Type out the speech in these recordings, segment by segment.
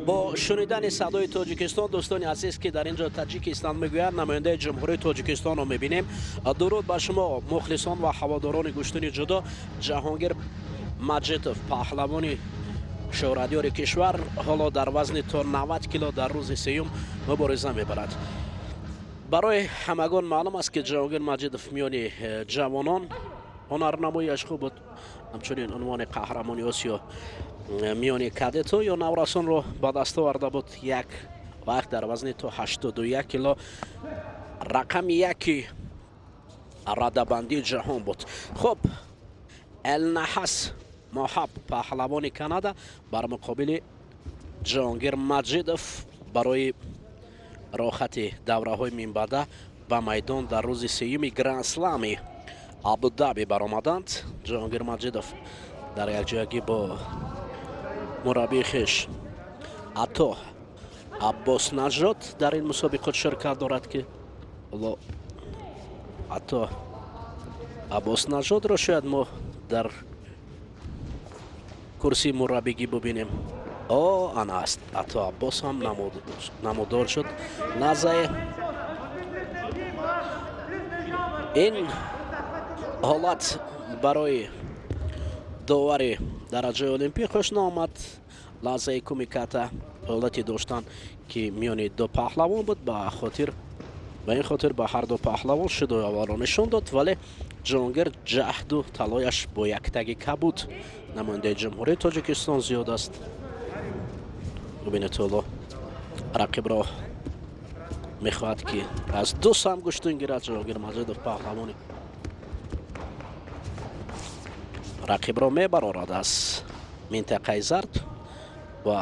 Бо шунидани садои Тоҷикистон, дӯстони азиз, ки дар ин ҷо Таҷикистон мегӯянд, намояндаи Ҷумҳурии Тоҷикистонро мебинем. Дуруд ба шумо, мухлисон ва ҳаводорони гӯштини ҷудо. Ҷаҳонгир Маҷидов, паҳлавони шӯҳратёри кишвар, ҳоло дар вазни то 90 кило дар рӯзи сеюм мубориза мебарад. Барои ҳамагон маълум аст, ки Ҷаҳонгир Маҷидов миёни ҷавонон ҳунарнамояш хуб буд. Ҳамчунин унвони қаҳрамони Осиё миёни кадетҳо ё наврасонро ба даст оварда буд. Як вақт дар вазни то 81 кило рақами яки радабандии ҷаҳон буд. Хуб, Элнаҳас Моҳаб, паҳлавони Канада, бар муқобили Ҷаҳонгир Маҷидов барои роҳхати давраҳои минбаъда ба майдон дар рӯзи сеюми Грандслами Абудаби баромаданд. Ҷаҳонгир Маҷидов дар якҷоягӣ бо мураббии хеш Ато Аббос Наҷод дар ин мусобиқот ширкат дорад, ки ҳоло Ато Аббос Наҷодро шояд мо дар курсии мураббигӣ бубинем. О, ана аст, Ато Аббос ҳам намудор шуд. Лаҳзае ин ҳолат барои довари дараҷаи олимпӣ хуш наомад. Лаҳзаи кумиката ҳолате доштан, ки миёни ду паҳлавон буд, ба ин хотир ба ҳар ду паҳлавон шидои аввалро нишон дод, вале Ҷаҳонгир ҷаҳду талояш бо яктаги кабуд, намояндаи Ҷумҳурии Тоҷикистон, зиёд аст. Бубинед, ҳоло рақибро мехоҳад, ки аз ду сам гӯштун гирад. Ҷаҳонгир Маҷидов паҳлавони рақибро мебарорад аз минтақаи зард ва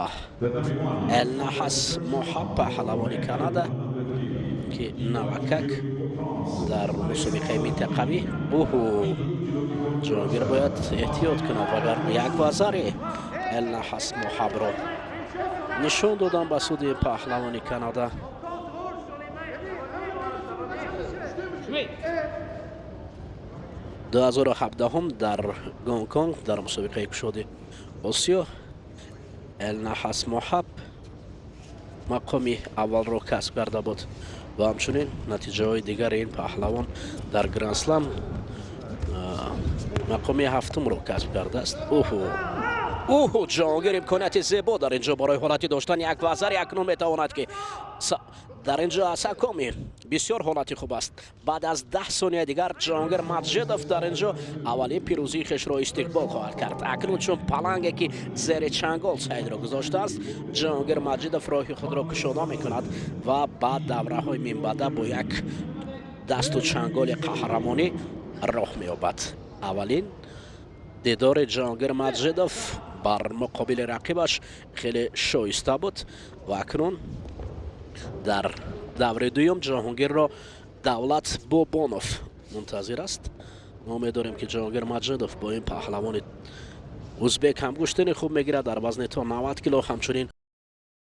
Элнаҳас Моҳаб, паҳлавони Канада, ки навакак дар мусобиқаи минтақавӣ. Уҳу, Ҷаҳонгир бояд эҳтиёт кунад, вагар як вазари Элнаҳас Моҳабро нишон додам ба суди паҳлавони Канада. 2017 дар Гонконг дар мусобиқаи кушоди Осиё Элнаҳас Моҳаб мақоми аввалро касб карда буд ва ҳамчунин натиҷаҳои дигари ин паҳлавон дар Грандслам мақоми ҳафтумро касб кардааст. Уҳу, уҳу, Ҷаҳонгир имконияти зебо дар ин ҷо барои ҳолати доштани як вазари акнун метавонад, ки дар ин ҷо Асакоми бисёр ҳолати хуб аст. Баъд аз 10 сония дигар Ҷаҳонгир Маҷидов дар ин ҷо аввалин пирӯзии хешро истиқбол хоҳад кард. Акнун чун паланге, ки зери чангол сайдро гузоштааст, Ҷаҳонгир Маҷидов роҳи худро кушода мекунад ва ба давраҳои минбаъда бо як дасту чанголи қаҳрамонӣ роҳ меёбад. Аввалин дидори Ҷаҳонгир Маҷидов бар муқобили рақибаш хеле шоиста буд ва акнун дар даври дуюм Ҷаҳонгирро Давлат Бобонов мунтазир аст. Мо медорем, ки Ҷаҳонгир Маҷидов бо ин паҳлавони узбек ҳамгӯштини хуб мегирад дар вазни то 90 кило. Ҳамчунин